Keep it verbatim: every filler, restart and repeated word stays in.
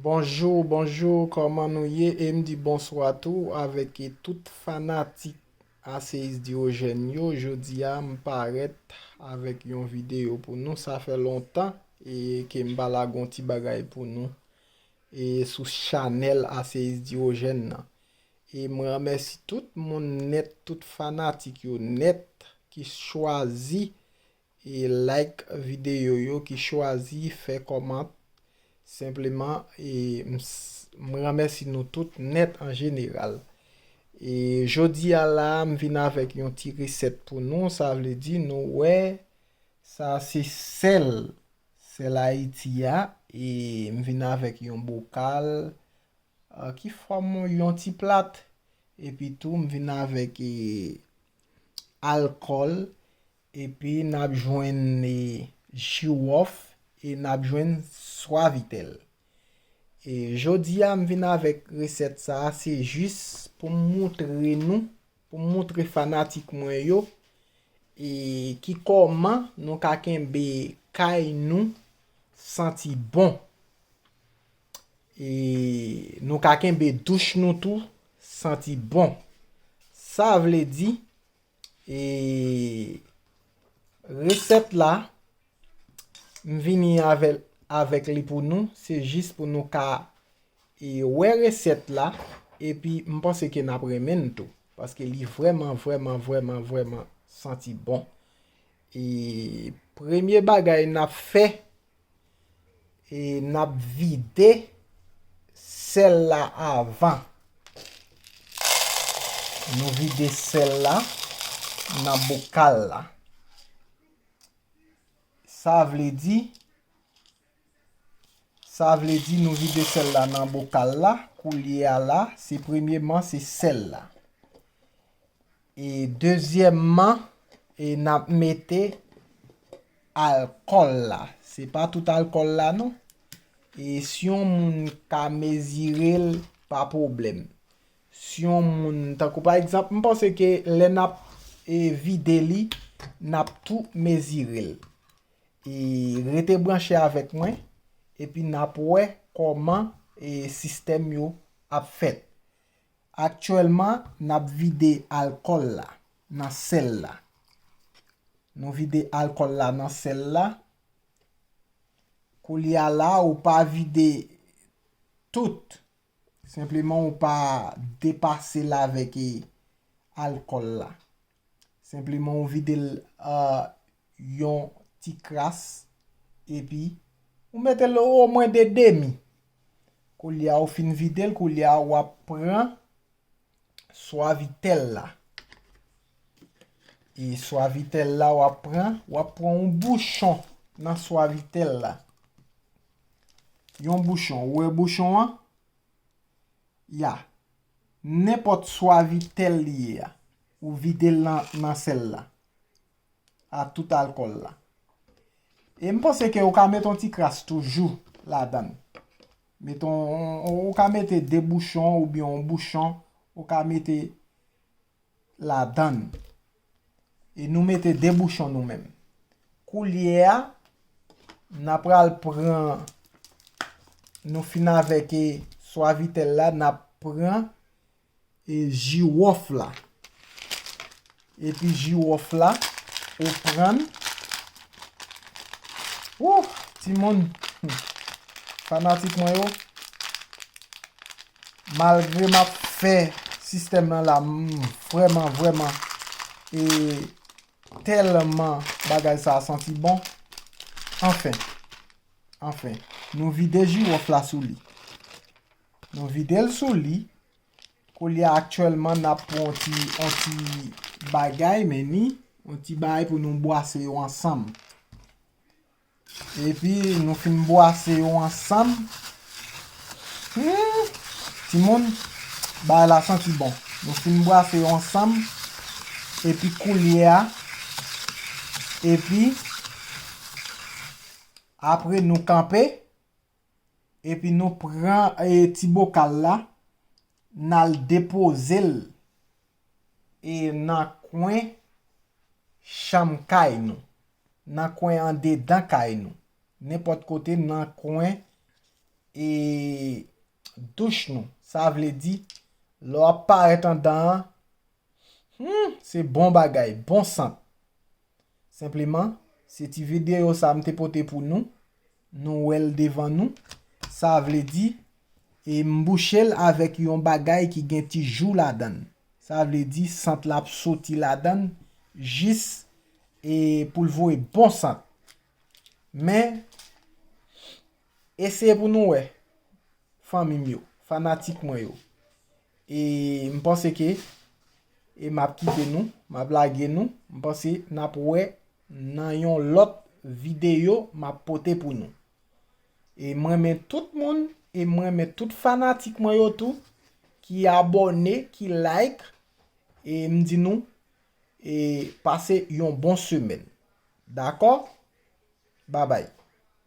Bonjou, bonjou, kòman nou ye? E m di bonswa tou avèk tout fanatik Aseyis Diyojèn yo. Jodi a, m parèt avèk yon videyo pou nou. Sa fè lontan e ke m pa lage yon ti bagay pou nou e sou chanèl Aseyis Diyojèn nan. E mwen remèsi tout moun nèt, tout fanatik yo nèt ki chwazi e like videyo yo, ki chwazi fè kòmant. Senpleman, e m s- m remèsi nou tout nèt an jeneral. E jodi a la, m vin avèk yon ti resèt pou nou. Sa vle di nou wè sa se sèl, sèl Ayiti a. E m vin avèk yon bokal, a, ki fòm yon ti plat. Epi tou, m vin avèk e, alkòl. Epi n ap jwenn e, jiwòf. E n ap jwenn swavitèl. E jodi a, m vin avèk resèt sa a, se jis pou m moutre nou, pou m moutre fanatik mwen yo, e ki kòman nou ka kenbe kay nou santi bon. E nou ka kenbe douch nou tou santi bon. Sa vle di, e resèt la, m vini avè, avèk li pou nou, se jis pou nou ka e wè resèt la, epi m panse ke n ap renmen l tou, paske li vrèman, vrèman, vrèman, vrèman santi bon. E premye bagay n ap fè, e n ap vide sèl la avan. Nou vide sèl la nan bokal la. Sa vle di, sa vle di nou vide sèl la nan bokal la. Koulye a la, se premyeman, se sèl la. E dezyèmman, e n ap mete alkòl la. Se pa tout alkòl la, non. E si yon moun ka mezire l, pa pwoblèm. Si yon moun, tankou pa egzanp, m panse ke lè n ap e, vide li, n ap tou mezire l. E rete branche avèk mwen, epi n ap wè kòman e, sistèm yo ap fèt. Aktyèlman, n ap vide alkòl la nan sèl la. Nou vide alkòl la nan sèl la. Koulye a la, ou pa vide tout. Senpleman, ou pa depase l avèk e, alkòl la. Senpleman, ou vide l a, yon ti kras, epi ou mete l omwen de demi. Koulye a, ou fin vide l, koulye a, w ap pran swavitèl la. E swavitèl la, w ap pran, w ap pran yon bouchon nan swavitèl la. Yon bouchon, ou wè bouchon an? Ya. Nenpòt swavitèl li ye a, ou vide l nan, nan sèl la. A tout alkòl la. E m panse ke ou ka mete yon ti kras toujou ladan l. Mete yon, ou ka mete de bouchon oubyen yon bouchon, ou ka mete ladan l. E nou mete de bouchon nou menm. Koulye a, n a pral pran, nou fin avèk e swavitèl la, n ap pran e jiwòf la. Epi jiwòf la, ou pran l. Wouh, timoun. Fanatik mwen yo. Malgre m ap fè sistèm nan la, m vrèman, vrèman, e tèlman bagay sa a santi bon. Anfen, anfen, nou vide jiwòf la sou li. Nou vide l sou li. Koulye a aktyèlman, n ap pran yon ti, yon ti bagay, men ni, yon ti bagay pou nou bwase yo ansanm. Epi nou fin bwase yo ansanm. Hmm, timoun, bagay la santi bon. Nou fin bwase yo ansanm. Epi koulye a, epi apre nou kanpe, epi nou pran e, ti bokal la, n al depoze l e nan kwen chanm kay nou, nan kwen andedan kay nou, nenpòt kote nan kwen e Touch nou. Sa vle di, lè w ap parèt anndan an, hmm, se bon bagay, bon sant. Senpleman, se ti videyo sa m te pote pou nou. Nou wè l devan nou. Sa vle di, e m bouche l avèk yon bagay ki gen ti jou ladan l. Sa vle di, sant la ap soti ladan l jis e pou l voye bon sant. Men, eseye pou nou wè, fanmi m yo, fanatik mwen yo. E m panse ke e m ap kite nou, m ap lage nou. M panse n ap wè nan yon lòt videyo m ap pote pou nou. E m renmen tout moun, e m renmen tout fanatik mwen yo tou, ki abòne, ki like, e m di nou, e pase yon bon semèn. Dakò? Babay.